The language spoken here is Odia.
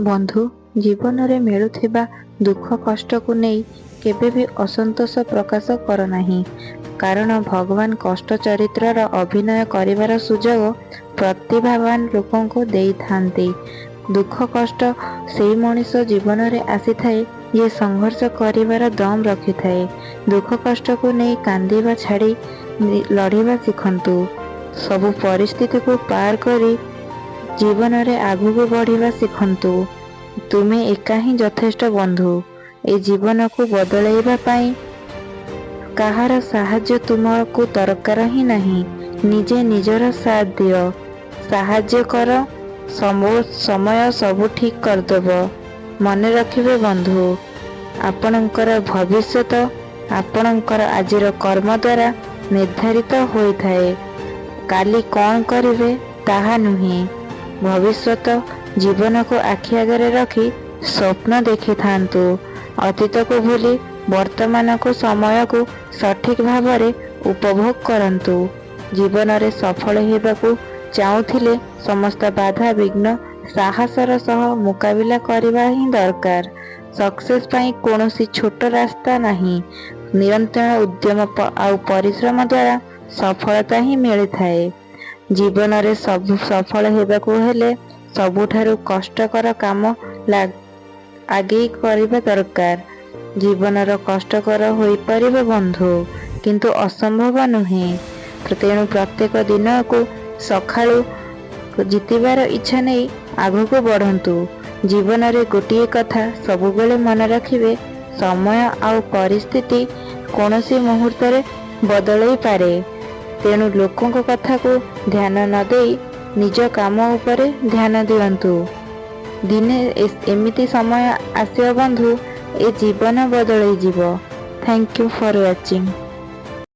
ବନ୍ଧୁ, ଜୀବନରେ ମିଳୁଥିବା ଦୁଃଖ କଷ୍ଟକୁ ନେଇ କେବେ ବି ଅସନ୍ତୋଷ ପ୍ରକାଶ କର ନାହିଁ। କାରଣ ଭଗବାନ କଷ୍ଟ ଚରିତ୍ରର ଅଭିନୟ କରିବାର ସୁଯୋଗ ପ୍ରତିଭାବାନ ଲୋକଙ୍କୁ ଦେଇଥାନ୍ତି। ଦୁଃଖ କଷ୍ଟ ସେଇ ମଣିଷ ଜୀବନରେ ଆସିଥାଏ, ଯିଏ ସଂଘର୍ଷ କରିବାର ଦମ୍ ରଖିଥାଏ। ଦୁଃଖ କଷ୍ଟକୁ ନେଇ କାନ୍ଦିବା ଛାଡ଼ି ଲଢ଼ିବା ଶିଖନ୍ତୁ। ସବୁ ପରିସ୍ଥିତିକୁ ପାର କରି ଜୀବନରେ ଆଗକୁ ବଢ଼ିବା ଶିଖନ୍ତୁ। ତୁମେ ଏକା ହିଁ ଯଥେଷ୍ଟ ବନ୍ଧୁ, ଏ ଜୀବନକୁ ବଦଳେଇବା ପାଇଁ। କାହାର ସାହାଯ୍ୟ ତୁମକୁ ଦରକାର ହିଁ ନାହିଁ। ନିଜେ ନିଜର ସାଥ ଦିଅ, ସାହାଯ୍ୟ କର, ସମୟ ସବୁ ଠିକ୍ କରିଦେବ। ମନେ ରଖିବେ ବନ୍ଧୁ, ଆପଣଙ୍କର ଭବିଷ୍ୟତ ଆପଣଙ୍କର ଆଜିର କର୍ମ ଦ୍ୱାରା ନିର୍ଦ୍ଧାରିତ ହୋଇଥାଏ, କାଲି କ'ଣ କରିବେ ତାହା ନୁହେଁ। ଭବିଷ୍ୟତ ଜୀବନକୁ ଆଖି ଆଗରେ ରଖି ସ୍ୱପ୍ନ ଦେଖିଥାନ୍ତୁ। ଅତୀତକୁ ଭୁଲି ବର୍ତ୍ତମାନକୁ ସମୟକୁ ସଠିକ୍ ଭାବରେ ଉପଭୋଗ କରନ୍ତୁ। ଜୀବନରେ ସଫଳ ହେବାକୁ ଚାହୁଁଥିଲେ ସମସ୍ତ ବାଧା ବିଘ୍ନ ସାହସର ସହ ମୁକାବିଲା କରିବା ହିଁ ଦରକାର। ସକ୍ସେସ୍ ପାଇଁ କୌଣସି ଛୋଟ ରାସ୍ତା ନାହିଁ। ନିରନ୍ତର ଉଦ୍ୟମ ଆଉ ପରିଶ୍ରମ ଦ୍ୱାରା ସଫଳତା ହିଁ ମିଳିଥାଏ। ଜୀବନରେ ସବୁ ସଫଳ ହେବାକୁ ହେଲେ ସବୁଠାରୁ କଷ୍ଟକର କାମ ଆଗେଇ କରିବା ଦରକାର। ଜୀବନର କଷ୍ଟକର ହୋଇପାରିବ ବନ୍ଧୁ, କିନ୍ତୁ ଅସମ୍ଭବ ନୁହେଁ। ତେଣୁ ପ୍ରତ୍ୟେକ ଦିନକୁ ସକାଳୁ ଜିତିବାର ଇଚ୍ଛା ନେଇ ଆଗକୁ ବଢ଼ନ୍ତୁ। ଜୀବନରେ ଗୋଟିଏ କଥା ସବୁବେଳେ ମନେ ରଖିବେ, ସମୟ ଆଉ ପରିସ୍ଥିତି କୌଣସି ମୁହୂର୍ତ୍ତରେ ବଦଳେଇ ପାରେ। ତେଣୁ ଲୋକଙ୍କ କଥାକୁ ଧ୍ୟାନ ନ ଦେଇ ନିଜ କାମ ଉପରେ ଧ୍ୟାନ ଦିଅନ୍ତୁ। ଦିନେ ଏମିତି ସମୟ ଆସିବ ବନ୍ଧୁ, ଏ ଜୀବନ ବଦଳେଇ ଯିବ। Thank you for watching.